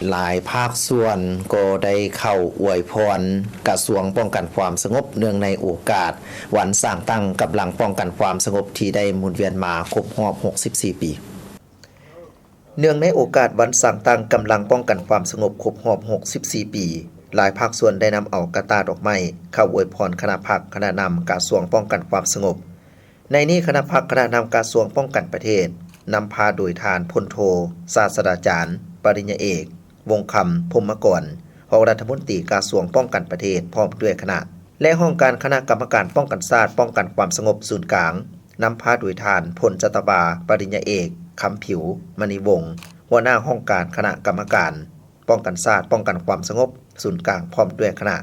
ຫຼາຍພາກສ່ວນກໍໄດ້ເຂົ້າອວຍພອນກະຊວງປ້ອງກັນຄວາມສະຫງົບ ເນື່ອງໃນໂອກາດວັນສ້າງຕັ້ງກຳລັງປ້ອງກັນຄວາມສະຫງົບທີ່ໄດ້ໝູນວຽນມາຄົບຮອບຫົກສິບສີ່ປີ. ເນື່ອງໃນໂອກາດວັນສ້າງຕັ້ງກຳລັງປ້ອງກັນຄວາມສະຫງົບຄົບຮອບຫົກສິບສີ່ປີ, ຫຼາຍພາກສ່ວນໄດ້ນຳເອົາກະຕ່າດອກໄມ້ເຂົ້າອວຍພອນຄະນະພັກ, ຄະນະນຳກະຊວງປ້ອງກັນຄວາມສະຫງົບ. ໃນນີ້ຄະນະພັກ, ຄະນະນຳກະຊວງປ້ອງກັນປະເທດ ນຳພາໂດຍທ່ານ ພົນໂທ ສາດສະດາຈານ ປະລິນຍາເອກ ວົງຄຳ ພົມມະກອນ ຮອງລັດຖະມົນຕີກະຊວງປ້ອງກັນປະເທດ ພ້ອມດ້ວຍຄະນະ ແລະ ຫ້ອງການຄະນະກຳມະການປ້ອງກັນຊາດ ປ້ອງກັນຄວາມສະຫງົບສູນກາງ ນຳພາໂດຍທ່ານ ພົນຈັດຕະວາ ປະລິນຍາເອກ ຄຳຜິວ ມະນີວົງ ຫົວໜ້າຫ້ອງການຄະນະກຳມະການປ້ອງກັນຊາດ ປ້ອງກັນຄວາມສະຫງົບສູນກາງ ພ້ອມດ້ວຍຄະນະ.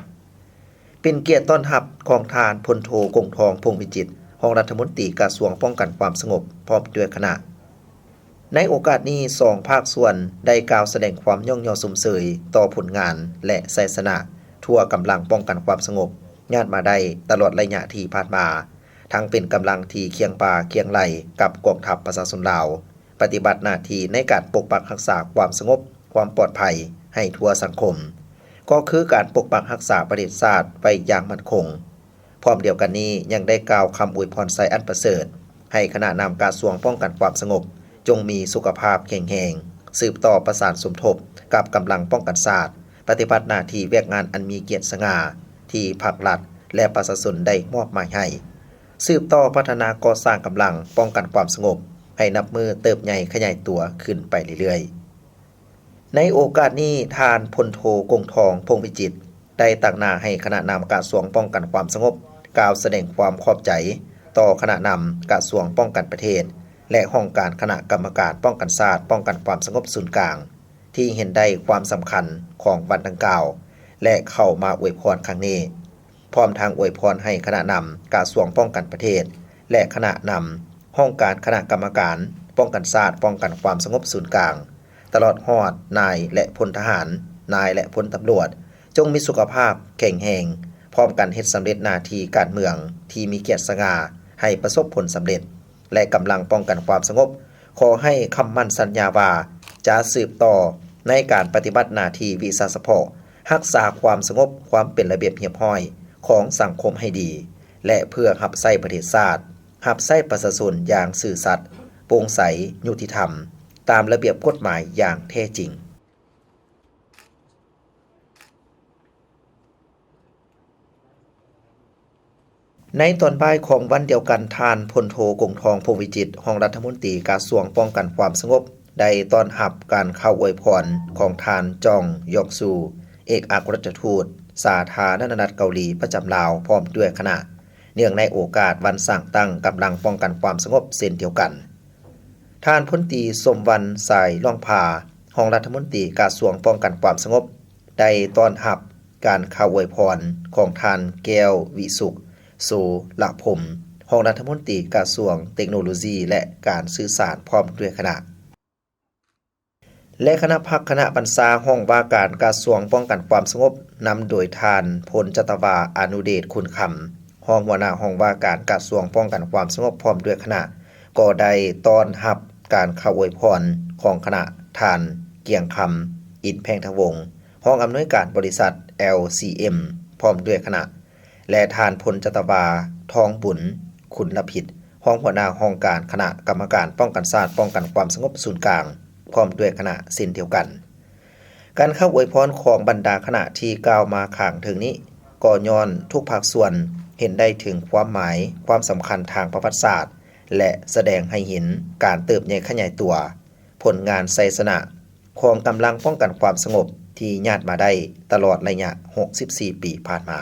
ເປັນກຽດຕ້ອນຮັບຂອງທ່ານ ພົນໂທ ກົງທອງ ພົງວິຈິດ ຮອງລັດຖະມົນຕີກະຊວງປ້ອງກັນຄວາມສະຫງົບ ພ້ອມດ້ວຍຄະນະ. ໃນໂອກາດນີ້, ສອງພາກສ່ວນໄດ້ກ່າວສະແດງຄວາມຍ້ອງຍໍຊົມເຊີຍຕໍ່ຜົນງານ ແລະ ໄຊຊະນະທົ່ວກຳລັງປ້ອງກັນຄວາມສະຫງົບຍາດມາໄດ້ຕະຫຼອດໄລຍະທີ່ຜ່ານມາ, ທັງເປັນກຳລັງທີ່ຄຽງບ່າຄຽງໄຫຼ່ກັບກອງທັບປະຊາຊົນລາວ, ປະຕິບັດໜ້າທີ່ໃນການປົກປັກຮັກສາຄວາມສະຫງົບ, ຄວາມປອດໄພໃຫ້ທົ່ວສັງຄົມ, ກໍຄືການປົກປັກຮັກສາປະເທດຊາດໄວ້ຢ່າງໝັ້ນຄົງ. ພ້ອມດຽວກັນນີ້ ຍັງໄດ້ກ່າວຄຳອວຍພອນໄຊອັນປະເສີດ ໃຫ້ຄະນະນຳກະຊວງປ້ອງກັນຄວາມສະຫງົບ ຈົ່ງມີສຸຂະພາບແຂງແຮງ, ສືບຕໍ່ປະສານສົມທົບກັບກຳລັງປ້ອງກັນຊາດ, ປະຕິບັດໜ້າທີ່ວຽກງານອັນມີກຽດສະຫງ່າທີ່ພັກລັດ ແລະ ປະຊາຊົນໄດ້ມອບໝາຍໃຫ້, ສືບຕໍ່ພັດທະນາກໍ່ສ້າງກຳລັງປ້ອງກັນຄວາມສະຫງົບ ໃຫ້ນັບມື້ເຕີບໃຫຍ່ຂະຫຍາຍຕົວຂຶ້ນໄປເລື້ອຍໆ. ໃນໂອກາດນີ້, ທ່ານ ພົນໂທ ກົງທອງ ພົງວິຈິດ ໄດ້ຕາງໜ້າໃຫ້ຄະນະນຳກະຊວງປ້ອງກັນຄວາມສະຫງົບ ກ່າວສະແດງຄວາມຂອບໃຈຕໍ່ຄະນະນຳກະຊວງປ້ອງກັນປະເທດ ແລະ ຫ້ອງການຄະນະກຳມະການປ້ອງກັນຊາດ ປ້ອງກັນຄວາມສະຫງົບສູນກາງ ທີ່ເຫັນໄດ້ຄວາມສຳຄັນຂອງວັນດັ່ງກ່າວ ແລະ ເຂົ້າມາອວຍພອນຄັ້ງນີ້. ພ້ອມທັງອວຍພອນໃຫ້ຄະນະນຳກະຊວງປ້ອງກັນປະເທດ ແລະ ຄະນະນຳຫ້ອງການຄະນະກຳມະການປ້ອງກັນຊາດ ປ້ອງກັນຄວາມສະຫງົບສູນກາງ, ຕະຫຼອດຮອດນາຍ ແລະ ພົນທະຫານ, ນາຍ ແລະ ພົນຕຳຫຼວດ, ຈົ່ງມີສຸຂະພາບແຂງແຮງ, ພ້ອມກັນເຮັດສຳເລັດໜ້າທີ່ການເມືອງທີ່ມີກຽດສະຫງ່າໃຫ້ປະສົບຜົນສຳເລັດ. ແລະ ກຳລັງປ້ອງກັນຄວາມສະຫງົບ ຂໍໃຫ້ຄຳໝັ້ນສັນຍາວ່າ ຈະສືບຕໍ່ໃນການປະຕິບັດໜ້າທີ່ວິຊາສະເພາະ, ຮັກສາຄວາມສະຫງົບ, ຄວາມເປັນລະບຽບຮຽບຮ້ອຍຂອງສັງຄົມໃຫ້ດີ ແລະ ເພື່ອຮັບໃຊ້ປະເທດຊາດ, ຮັບໃຊ້ປະຊາຊົນຢ່າງຊື່ສັດ, ໂປ່ງໃສ, ຍຸຕິທຳ, ຕາມລະບຽບກົດໝາຍຢ່າງແທ້ຈິງ. ໃນຕອນບ່າຍຂອງວັນດຽວກັນ, ທ່ານ ພົນໂທ ກົງທອງ ພົງວິຈິດ ຮອງລັດຖະມົນຕີກະຊວງປ້ອງກັນຄວາມສະຫງົບ ໄດ້ຕ້ອນຮັບການເຂົ້າອວຍພອນຂອງທ່ານ ຈອງ ຢອກຊູ ເອກອັກຄະລັດຖະທູດສາທາລະນະລັດເກົາຫຼີປະຈຳລາວ ພ້ອມດ້ວຍຄະນະ, ເນື່ອງໃນໂອກາດວັນສ້າງຕັ້ງກຳລັງປ້ອງກັນຄວາມສະຫງົບເຊັ່ນດຽວກັນ. ທ່ານ ພົນຕີ ສົມວັນ ສາຍຫຼວງພາ ຮອງລັດຖະມົນຕີກະຊວງປ້ອງກັນຄວາມສະຫງົບ ໄດ້ຕ້ອນຮັບການເຂົ້າອວຍພອນຂອງທ່ານ ແກ້ວ ວິສຸກ ໂສລະພົມ ຮອງລັດຖະມົນຕີກະຊວງເຕັກໂນໂລຊີ ແລະ ການສື່ສານ ພ້ອມດ້ວຍຄະນະ ແລະ ຄະນະພັກຄະນະບັນຊາຫ້ອງວ່າການກະຊວງປ້ອງກັນຄວາມສະຫງົບ ນຳໂດຍທ່ານ ພົນຈັດຕະວາ ອະນຸເດດ ຂຸນຄຳ ຮອງຫົວໜ້າຫ້ອງວ່າການກະຊວງປ້ອງກັນຄວາມສະຫງົບ ພ້ອມດ້ວຍຄະນະ ກໍໄດ້ຕ້ອນຮັບການເຂົ້າອວຍພອນຂອງຄະນະ ທ່ານ ກຽງຄຳ ອິນແພງທະວົງ ຮອງອຳນວຍການບໍລິສັດ ແອລຊີເອັມ ພ້ອມດ້ວຍຄະນະ ແລະ ທ່ານ ພົນຈັດຕະວາ ທອງບຸນ ຂຸນລະພິດ ຮອງຫົວໜ້າຫ້ອງການຄະນະກຳມະການປ້ອງກັນຊາດ ປ້ອງກັນຄວາມສະຫງົບສູນກາງ ພ້ອມດ້ວຍຄະນະເຊັ່ນດຽວກັນ. ການເຂົ້າອວຍພອນຂອງບັນດາຄະນະທີ່ກ່າວມາຂ້າງເທິງນີ້ ກໍຍ້ອນທຸກພາກສ່ວນເຫັນໄດ້ເຖິງຄວາມໝາຍ, ຄວາມສຳຄັນທາງປະຫວັດສາດ ແລະ ສະແດງໃຫ້ເຫັນການເຕີບໃຫຍ່ຂະຫຍາຍຕົວ, ຜົນງານໄຊຊະນະຂອງກຳລັງປ້ອງກັນຄວາມສະຫງົບທີ່ຍາດມາໄດ້ຕະຫຼອດໄລຍະຫົກສິບສີ່ປີຜ່ານມາ.